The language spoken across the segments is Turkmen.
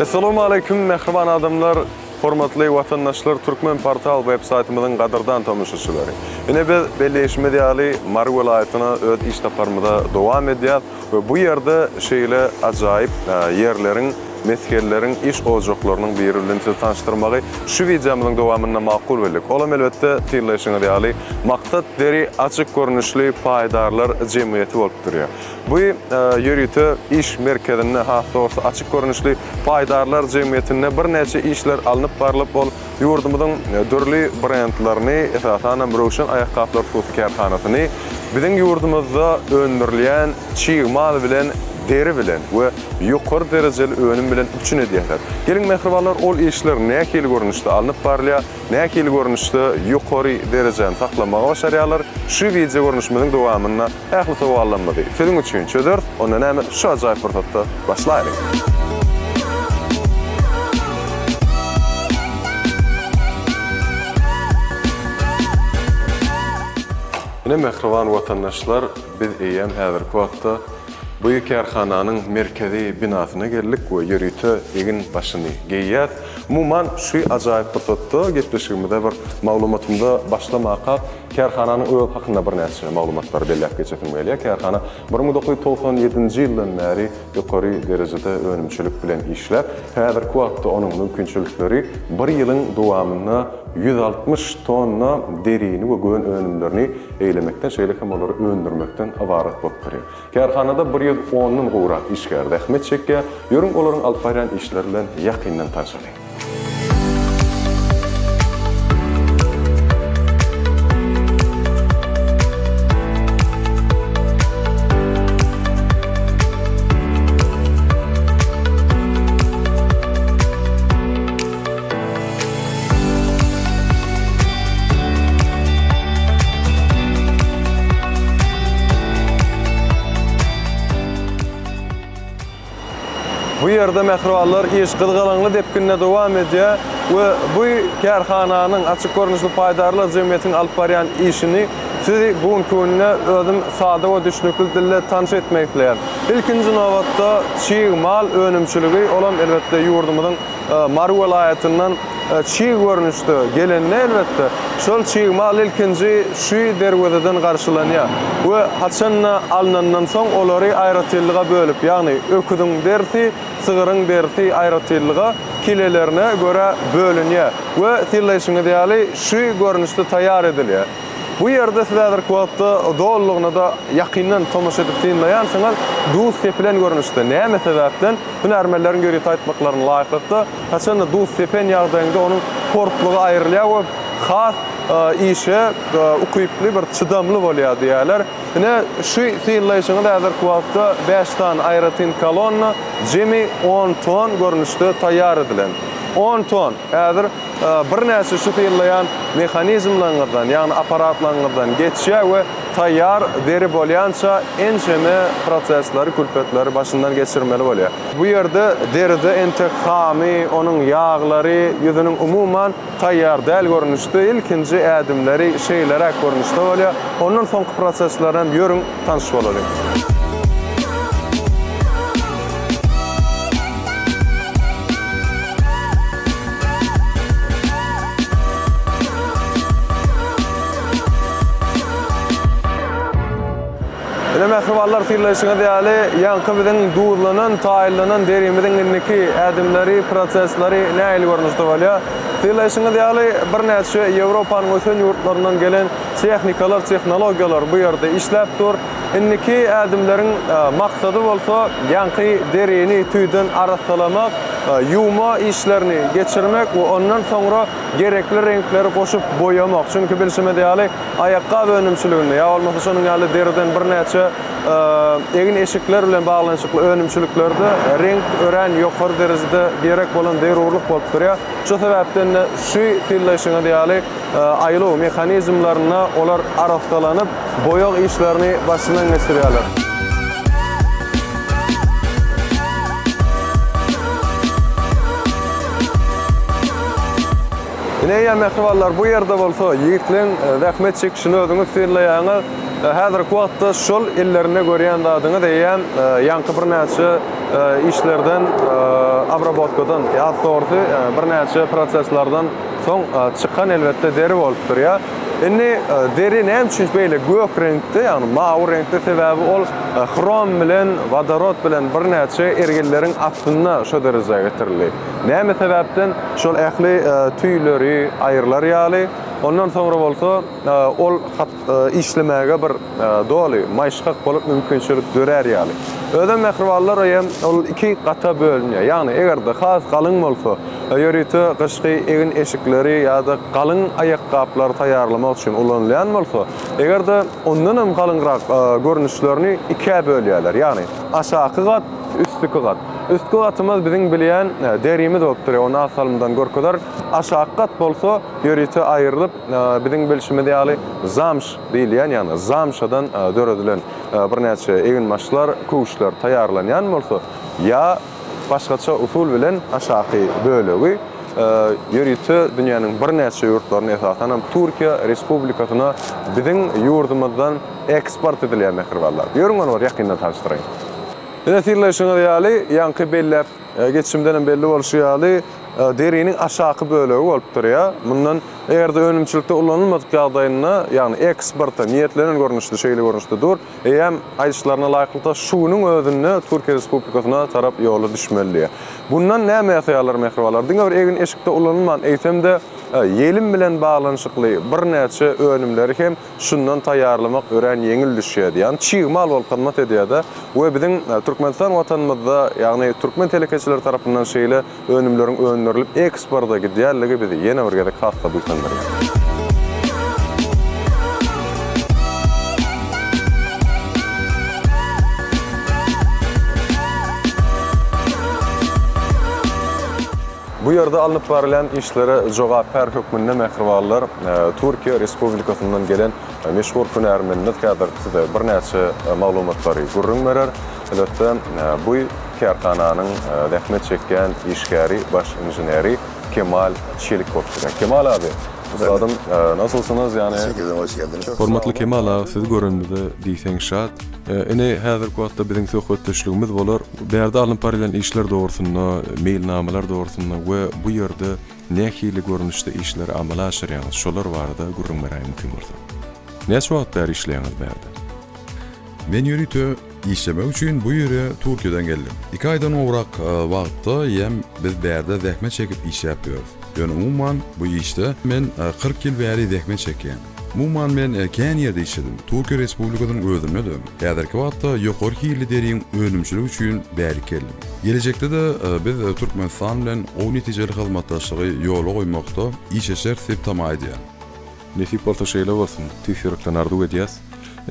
Essalamu aleýkum mähriban adamlar, hormatly watandaşlar, Türkmen portal web saýtymyzyň gadyrdan tomaşaçylary. Ine biz belleýşimiz ýaly Mary welaýatyna öz iş saparymyza dowam edýäs we bu ýerde şeýle ajaýyp ýerleriň, mesgenleriň, iş ojaklarynyň biri bilen sizi tanyşdyrmagy şu wideomyzyň dowamynda makul bildik. Olam elbetde synlaýşyňyz ýaly Maksat deri açyk görnüşli paýdarlar jemgyýeti bolup durýar. Bu ýörite iş merkezinde, has dogrusy açyk görnüşli paýdarlar jemgyýetinde birnäçe işler alnyp barlyp, ol ýurdumyzyň dürli brendlerini, esasanam Röwşen aýakgaplar hususy kärhanasyny biziň ýurdumyzda öndürilýän çig mal bilen, deri bilen we ýokary derejeli önüm bilen üpjün edýärler. Geliň mähribanlar, ol işler nähili görnüşde alnyp barylýar, nähili görnüşde ýokary derejäni saklamagy başarýarlar, şu wideogörnüşimiziň dowamynda Ähli sowallarymyzy siziň üçin çözeris, onda näme şu ajaýyp pursatda başlaýlyň! Ine mähriban watandaşlar biz eýýäm häzirki wagtda bu kärhananyň merkezi binasyna geldik we ýörite egin başyny geýýäs. Umuman şu ajaýyp pursatda gepleşigimize bir maglumatymyza başlamakak Kärhananyň özi hakynda birnäçe maglumatlary belläp geçesim gelýär. Kärhana 1997-nji ýyldan bäri ýokary derejede önümçilik bilen işläp, häzirki wagtda onuň mümkinçilikleri bir ýylyň dowamynda 160 tonna derini we gön önümlerini eýlemekden, şeýle hem olary öndürmekden ybarat bolup durýar. Kärhanada bir ýüz ondan gowrak işgär zähmet çekýär. Ýörüň olaryň alyp barýan işleri bilen ýakyndan tanşalyň. Bu ýerde mähribanlar iş gyzgalaňly depginde dowam edýär we bu kärhananyň, açyk görnüşli paýdarlar jemgyýetiniň alyp barýan işini sizi bu günki günde özüm sada we düşnükli dilde tanyş etmek isleýän. Ilkinji nobatda çig mal önümçiligi, olam elbetde ýurdumyzyň Mary welaýatyndan çig görnüşde gelende elbetde, şol çig mal ilkinji şu derwezeden garşylanýar we haçan-da alnandan soň olary aýratynlyga bölüp, ýagny öküziň derisi, sygyryň derisi aýratynlyga, kilelerine görä bölünýär we synlaýşyňyz ýaly şu görnüşde taýýar edilýär. Bu ýerde siz häzirki wagtda dolulygyna-da ýakyndan tomaşa edip synlaýansyňyz, duz sepilen görnüşde. Näme sebäpden? Hünärmenleriň ýörite aýtmaklaryna laýyklykda, haçan-da duz sepen ýagdaýynda onuň hortlugy aýrylýar we has işe ukyply bir çydamly bolýar diýýärler. Ine, şu synlaýşyňyz häzirki wagtda bäş sany aýratyn kolonna jemi on ton görnüşde taýýar edilen. On ton! Häzir birnäçe şu synlaýan mehanizmleriňizden, ýagny apparatlaryňyzdan geçýär we taýýar deri bolýança ençeme prosesleri, külpetleri başyndan geçirmeli bolýar. Bu ýerde deride entek hamy, onuň ýaglary, ýüzüniň umuman taýýar däl görnüşde ilkinji ädimleri şeýleräk görnüşde bolýar. Ondan soňky proseslerem ýörüň tanyş bolalyň. Ine mähribanlar synlaýşyňyz ýaly, ýaňky biziň duzlanan, taýynlanan derimiziň indiki ädimleri, prosesleri nähili görnüşde bolýar. Synlaýşyňyz ýaly, birnäçe Ýewropanyň ösen ýurtlaryndan gelen tehnikalar, tehnologiýalar bu ýerde işläp dur. Indiki ädimleriň maksady bolsa, ýaňky derini tüýden arassalamak, ýuwma işlerini geçirmek we ondan soňra gerekli reňkleri goşup boýamak. Çünki bilşimiz ýaly, aýakgap önümçiliginde ýa bolmasa şonuň ýaly deriden birnäçe egin-eşikler bilen baglanyşykly önümçiliklerde reňk örän ýokary derejede gerek bolan zerurlyk bolup durýar. Şu sebäpden-de şu synlaýşyňyz ýaly aýlaw mehanizmlerinde olar arassalanyp, boýag işlerini başyndan geçirýärler. Ine, eý, mähribanlar, bu ýerde bolsa ýigitleň zähmet çekişini özüňiz synlaýaňyz. Häzirki wagtda şol ellerinde görýän zadyňyz eýýäm ýaňky birnäçe işlerden, obrabotkadan, has dogrusy birnäçe proseslerden soň çykan elbetde deri bolup durýar. Indi deri näme üçin beýle gök reňkde, ýagny mawy reňkde, sebäbi ol hrom bilen, wodorod bilen birnäçe erginleriň astynda şo derejä getirildi. Näme sebäpden? Şol ähli tüýleri aýrylar ýaly, ondan soňra bolsa ol işlemäge bir doly maýyşgak bolup mümkinçilik dörär ýaly. Özem mähribanlar eýem ol iki gata bölünýär. Ýagny eger-de has galyň bolsa, ýörite gyşky egin-eşikleri ýa-da galyň aýakgaplary taýýarlamak üçin ulanylýan bolsa, eger-de ondan hem galyňrak görnüşlerini ikä bölýärler. Ýagny aşaky gat, üstüki gat. Üstki gatymyz biziň bilýän derimiz bolup durýar, ony az salymdan görkezerin. Aşaky gat bolsa ýörite aýrylyp, Biziň bilşimiz ýaly, zamş diýilýän, ýagny zamşadan döredilen birnäçe eginbaşlar, köwüşler taýýarlanýan bolsa, ýa başgaça usul bilen aşaky bölegi ýörite dünýäniň birnäçe ýurtlaryna, esasan hem Türkiýe Respublikasyna biziň ýurdumyzdan eksport edilýär mähribanlar. Ýörüň ony bir ýakyndan tanyşdyraýyn. Ine synlaýşyňyz ýaly, ýaňky belläp geçişimden hem belli bolşy ýaly, deriniň aşaky bölegi bolup durýar. Mundan eger-de önümçilikde ulanylmadyk ýagdaýynda, ýagny eksporta niýetlenen görnüşde şeýle görnüşde dur, eýýäm aýdyşlaryna laýyklykda şu günüň özünde Türkiýe Respublikasyna tarap ýola düşmeli diýýär. Bundan näme ýasaýarlar mähribanlar? Diňe bir egin-eşikde ulanylman, eýsem-de ýelim bilen baglanyşykly birnäçe önümleri hem şundan taýýarlamak örän ýeňil düşýär diýýär. Ýagny çig mal bolup hyzmat edýär-de we biziň Türkmenistan Watanymyzda, ýagny türkmen telekeçileri tarapyndan şeýle önümleriň öndürilip eksporta gidýänligi bizi ýene bir gezek has-da buýsandyrýar. Bu ýerde alnyp barylýan işlere jogapkär hökmünde mähribanlar Türkiýe Respublikasyndan gelen meşhur hünärmenimiz häzir size birnäçe maglumatlary gürrüň berer. Elbetde, bu kärhananyň zähmet çekýän işgäri, baş inženeri Kemal Çelik bolup durýar. Kemal abi, ussadym, nasylsyňyz? Ýagny. Teşekkür ederim, hoş geldiňiz. Hormatly Kemal aga, sizi görenimize diýseň şat. Ine, häzirki wagtda biziň söhbetdeşligimiz bolar. Bärde alnyp barylýan işler dogrusynda, meýilnamalar dogrusynda we bu ýerde nähili görnüşde işleri amala aşyrýaňyz, şolar barada gürrüň beräý mümkin bolsa. Näçe wagt bäri işleýäňiz bärde? Men ýörite işlemek üçin bu ýere Türkiýeden geldim. Iki aýdan gowrak wagtda ýem biz bärde zähmet çekip işläp ýörüs. Ýöne umuman bu işde men 40 ýyl bäri zähmet çekýän. Umuman men kän ýerde işledim. Türkiýe Respublikasynyň özünde-de. Häzirki wagtda ýokary hilli deriň önümçiligi üçin bärik geldim. Gelejekde-de biz Türkmenistan bilen gowy netijeli hyzmatdaşlygy ýola goýmakda işleşeris diýip tama edýän. Nesip bolsa şeýle bolsun. Tüýs ýürekden arzuw edýäs.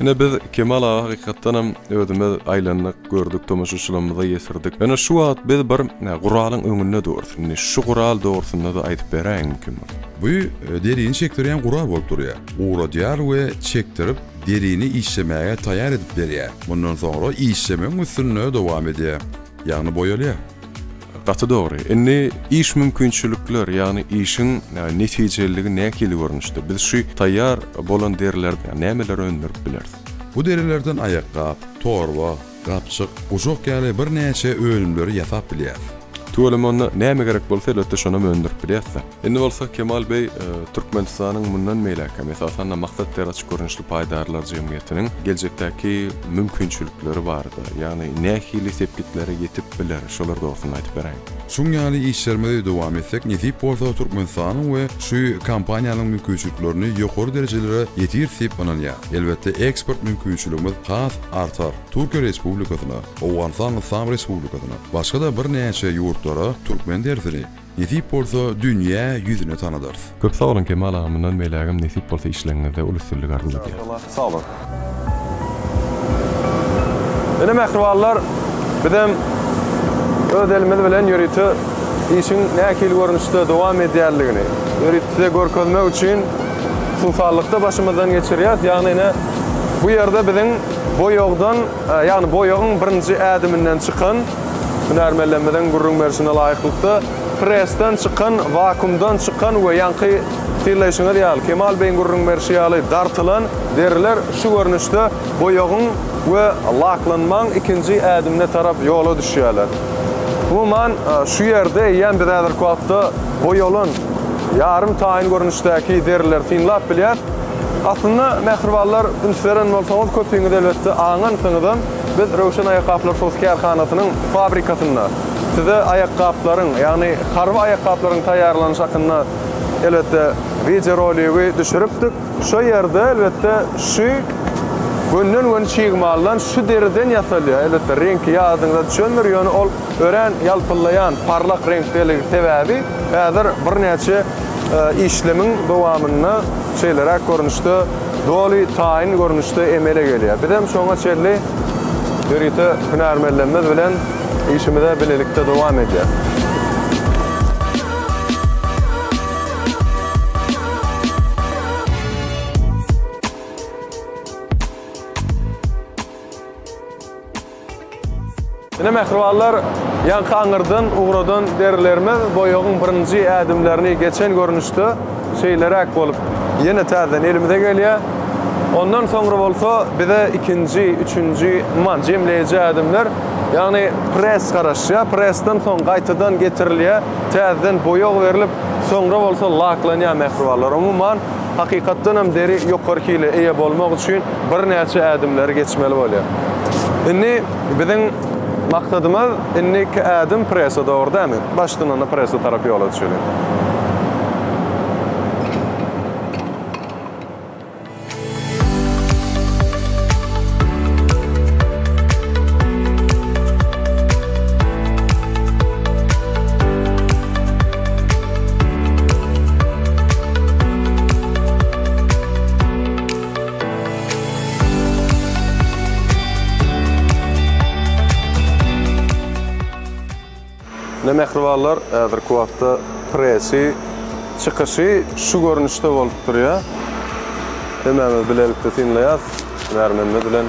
Ine biz Kemal aga hakykatdanam özümiz aýlandyk, gördük, tomaşaçylarymyza ýetirdik. Ýöne şu wagt biz bir guralyň öňünde durus. Indi şu gural dogrusynda-da aýdyp beräýiň mümkin bolsa. Bu derini çekdirýän gural bolup durýar. Guradýar we çekdirip derini işlemäge taýýar edip berýär. Mundan soňra işlemegiň üstünde dowam edýär. Ýagny boýalýar. Gaty dogry. Indi iş mümkinçilikler, ýagny işiň netijeliligi nähili görnüşde? Biz şu taýýar bolan derilerden nämeleri öndürip bileris? Bu derilerden aýakgap, torba, gapjyk, gujak ýaly birnäçe önümleri ýasap bilýäris. Tüweleme onda näme gerek bolsa elbetde şonam öndürip bilýäs-dä. Indi bolsa Kemal beý Türkmenistanyň mundan beýläk hem esasanda Maksat Deri açyk görnüşli paýdarlar jemgyýetiniň geljekdäki mümkinçilikleri barada, ýagny nähili sepgitlere ýetip biler şolar dogrusynda aýdyp beräýiň. Şuň ýaly işlerimizi dowam etsek nesip bolsa Türkmenistanyň we şu kompaniýanyň mümkinçiliklerini ýokary derejelere ýetiris diýip ynanýas. Elbetde eksport mümkinçiligimiz has artar. Türkiýe Respublikasyna, Owganystan Yslam Respublikasyna, başga-da birnäçe ýurtlara türkmen derisini Nesip bolsa dünýä ýüzüne tanadarys. Köp sag boluň Kemal aga mundan beýlägem nesip bolsa işleriňizde uly üstünlik arzuw edýän. Sag boluň. Ine mähribanlar bizem öz elimiz bilen ýörite işiň nähili görnüşde dowam edýänligini ýörite size görkezmek üçin suwsarlykda başymyzdan geçirýäs. Ýagny ine bu ýerde biziň boýagdan ýagny boýagyň birinji ädiminden çykan Hünärmenlerimiziň gürrüň berşine laýyklykda, presden çykan, wakuumdan çykan we ýaňky Synlaýşyňyz ýaly, Kemal beýiň gürrüň berşi ýaly, dartylan deriler şu görnüşde boýagyň we laklanmaň ikinji ädimine tarap ýola düşýärler. Umuman, şu ýerde eýýäm biz häzirki wagtda boýalan, ýarym taýyn görnüşdäki derileri synlap bilýäris. Aslynda, mähribanlar, üns beren bolsaňyz, köpüňiz elbetde aňansyňyzam, biz Röwşen aýakgaplar hususy kärhanasynyň fabrikasynda size aýakgaplaryň, ýagny harby aýakgaplaryň taýýarlanyşy hakynda elbetde wideoroligi düşüripdik. Şo ýerde elbetde şu gönden-göni çig maldan, şu deriden ýasalýar. Elbetde reňki ýadyňyza düşendir, ýöne ol örän ýalpyllaýan, parlak reňkdeligi sebäbi häzir birnäçe işlemiň dowamynda şeýleräk görnüşde doly taýyn görnüşde emele gelýär. Bizem şoňa çenli ýörite hünärmenlerimiz bilen işimize bilelikde dowam edýäris. Ine mähribanlar, ýaňky aňyrdan ugradan derilerimiz boýagyň birinji ädimlerini geçen görnüşde şeýleräk bolup ýene täzeden elimize gelýär. Ondan soňra bolsa bize ikinji, üçünji, umuman jemleýji ädimler, ýagny pres garaşýar. Presden soň gaýtadan getirilýär, täzeden boýag berlip, soňra bolsa laklanýar mähribanlar. Umuman, Hakykatdan hem deri ýokary hile eýe bolmak üçin birnäçe ädimleri geçmeli bolýar. Indi biziň maksadymyz indiki ädim presa dogry dälmi? Başdan onda presa tarap ýola düşeliň. Ine mähribanlar, häzirki wagtda presi çykyşy şu görnüşde bolup durýar. Hemmämiz bilelikde synlaýas. Hünärmenimiz bilen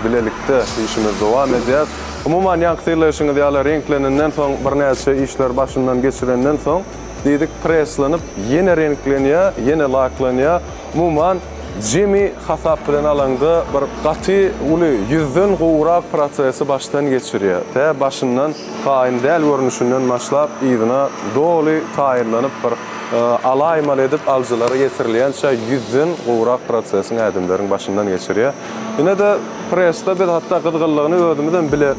bilelikde işimizi dowam edýäs. Umuman ýaňky synlaýşyňyz ýaly reňklenenden soň birnäçe işleri başyndan geçirenden soň diýdik preslenip ýene reňklenýär, ýene laklanýar. Umuman jemi hasap bilen alaňda bir gaty uly ýüzden gowrak prosesi başdan geçirýär. Tä başyndan taýyn däl görnüşinden başlap yzyna doly taýynlanyp bir alaýmaly edip alyjylara ýetirilýänçä ýüzden gowrak prosesiň ädimleriň başyndan geçirýär. Ine-de presde biz hatda gyzgynlygyny özümizem bile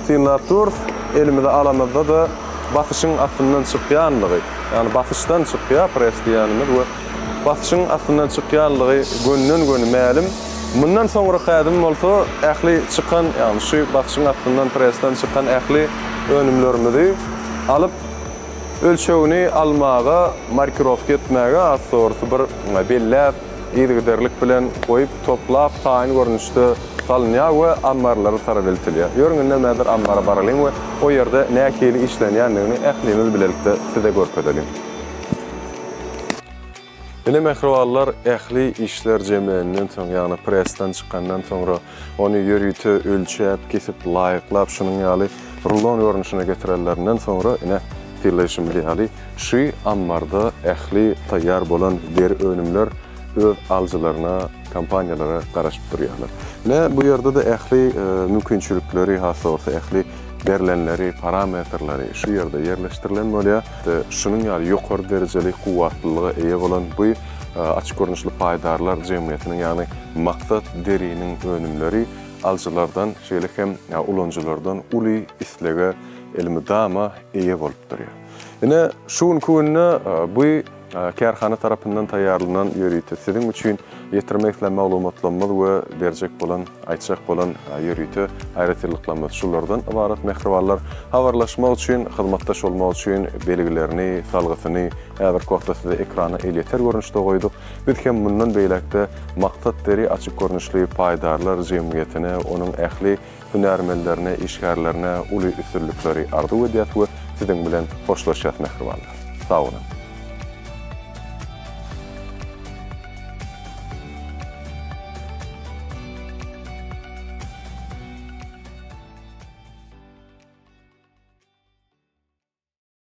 synlap durus. Elimize alamyzda-da basyşyň astyndan çykýanlygy, ýagny basyşdan çykýar pres diýýänimiz we basyşyň astyndan çykýanlygy gönden-göni mälim. Mundan soňraky ädim bolsa ähli çykan, ýagny şu basyşyň astyndan presden çykan ähli önümlerimizi alyp, ölçegini almaga, markirowka etmäge, has dogrusy bir belläp, yzygiderlik bilen goýup, toplap, taýyn görnüşde salynýar we ammarlara tarap eltilýär. Ýörüň indem häzir ammara baralyň we o ýerde nähili işlenýändigini ählimiz bilelikde size görkezeliň. Ine mähribanlar, ähli işler jemlenenden soň, ýagny presden çykandan soňra ony ýörite ölçäp, kesip, laýyklap, şunuň ýaly rulon görnüşine getirenlerinden soňra, ine, synlaýşymyz ýaly, şu ammarda ähli taýýar bolan deri önümler öz alyjylaryna, kompaniýalara garaşyp durýarlar. Ine, bu ýerde-de ähli mümkinçilikleri, has dogrusy, ähli berlenleri, parametrleri şu ýerde ýerleşdirilen bolýar. Şunuň ýaly ýokary derejeli kuwwatlylyga eýe bolan bu açyk görnüşli paýdarlar jemgyýetiniň, ýagny Maksat deriniň önümleri alyjylardan, şeýle hem ulanyjylardan uly islege elmydama eýe bolup durýar. Ine, şu günki günde bu kärhana tarapyndan taýýarlanan ýörite siziň üçin ýetirmek islän maglumatlarymyz we berjek bolan, aýtjak bolan ýörite aýratynlyklarymyz şulardan ybarat mähribanlar. Habarlaşmak üçin, hyzmatdaş bolmak üçin belgilerini, salgysyny häzirki wagtda size ekrana elýeter görnüşde goýduk. Biz hem mundan beýläk-de Maksat deri açyk görnüşli paýdarlar jemgyýetine, onuň ähli hünärmenlerine, işgärlerine uly üstünlikleri arzuw edýäs we siziň bilen hoşlaşýas mähribanlar. Sag boluň!